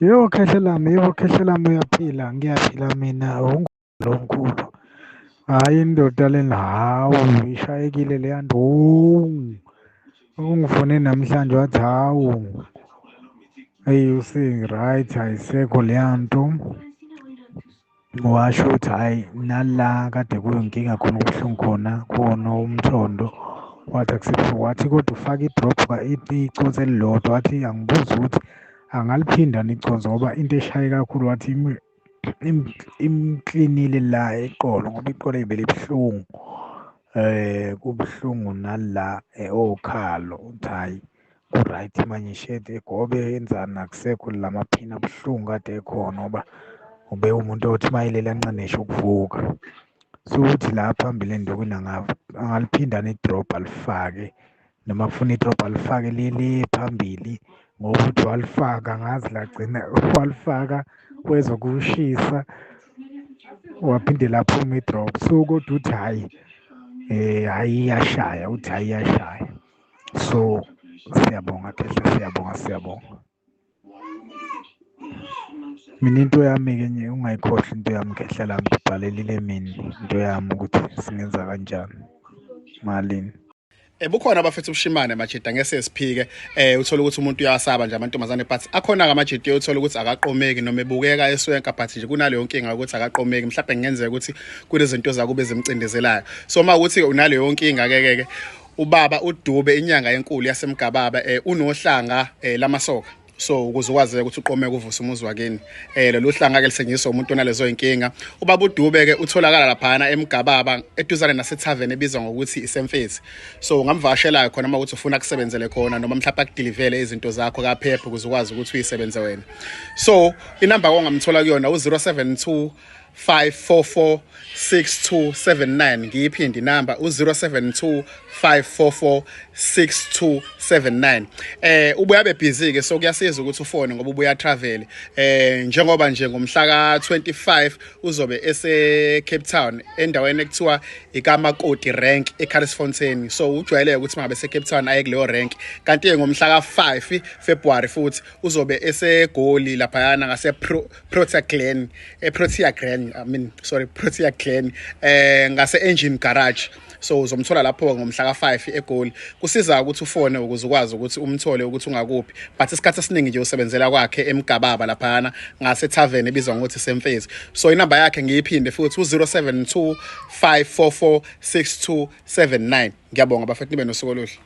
Yebo khehla lami, yebo khehla lami uyaphila, ngiyaphila mina ungomkhulu. Hhayi indoda lena, hawu ishayekile leya nto, ungifone namhlanje wathi hawu, eyi use-right ayisekho leya nto. Washo ukuthi hhayi nala kade kuyinkinga khona kubuhlungu khona kuwona umthondo, wathi akusebuhlungu, wathi kodwa ufake i-drop iconsi elilodwa, wathi angibuze ukuthi angaliphinda yini iconsi ngoba into eshaye kakhulu wathi imklinile la eqolo ngoba iqolo belibuhlungu kubuhlungu nala okhalo, uthi hhayi ku-right manje isheti egobe yenzani akusekho lamaphini abuhlungu kade ekhona ngoba ube umuntu othi uma elele anqine ngisho ukuvuka. So uthi la phambili endukwini angaliphinda nedrobha alifake noma kufuna idrobha alifake le phambili ngoba uthi walifaka angazi lagcina walifaka wezwa kushisa waphinde laphuma idrobha. So kodwa uthi hhayi hhayi iyashaya, uthi hhayi iyashaya. So siyabonga khehla, siyabonga, siyabonga. Mina into yami-ke nje ungayikhohlwa into yami khehla lami, ngibhalelile mina into yami ukuthi singenza kanjani, malini. Bukhona abafethu ubushimane majida ngeke siphike uthola ukuthi umuntu uyasaba nje amantombazane but akhona amajida uthola ukuthi akaqomeki noma ebukeka eswenka but nje kunaleyo nkinga ukuthi akaqomeki mhlawumbe kungenzeka ukuthi kunezinto zakube ezimcindezelayo so uma ukuthi unaleyo nkinga ke ke ubaba uDube inyanga enkulu yaseMgababa unohlanga lamasoka so ukuze ukwazi ukuthi uqomeke uvuse umuzi wakini lolu hlanga ke lisetshenziswa umuntu onalezo inkinga ubaba uDube ke utholakala laphana eMgababa eduzane nasetavern ebizwa ngokuthi isemfezi so ungamvakashela khona uma ukuthi ufuna kusebenzele khona noma mhlawumbe akudilivele izinto zakho kaphepha ukuze ukwazi ukuthi uyisebenze wena so inamba ongamthola kuyona u072 544 6279 ngiyiphinde inamba u072 544 6279 ubuya be busy ke so kuyasiza ukuthi ufone ngoba ubuya travel njengoba nje ngomhla ka 25 uzobe ese Cape Town endaweni ekuthiwa ikaMakoti rank eCarlsfontein so ujwayele ukuthi mangabe se Cape Town aye kuleyo rank kanti ke ngomhla ka 5 February futhi uzobe eseGoli laphayana ngase Protea Glen eProtea Glen I mean sorry Protea Glen ngase Engine Garage so uzomthola lapho ngomhla ka5 eGoli kusiza ukuthi ufone ukuze ukwazi ukuthi umthole ukuthi ungakuphi but isikhathi esiningi nje usebenzela kwakhe eMgababa laphana ngase tavern ebizwa ngokuthi Semfezi so inamba yakhe ngiyiphinde futhi u072 544 6279 ngiyabonga bafethu nibe nosuku oluhle.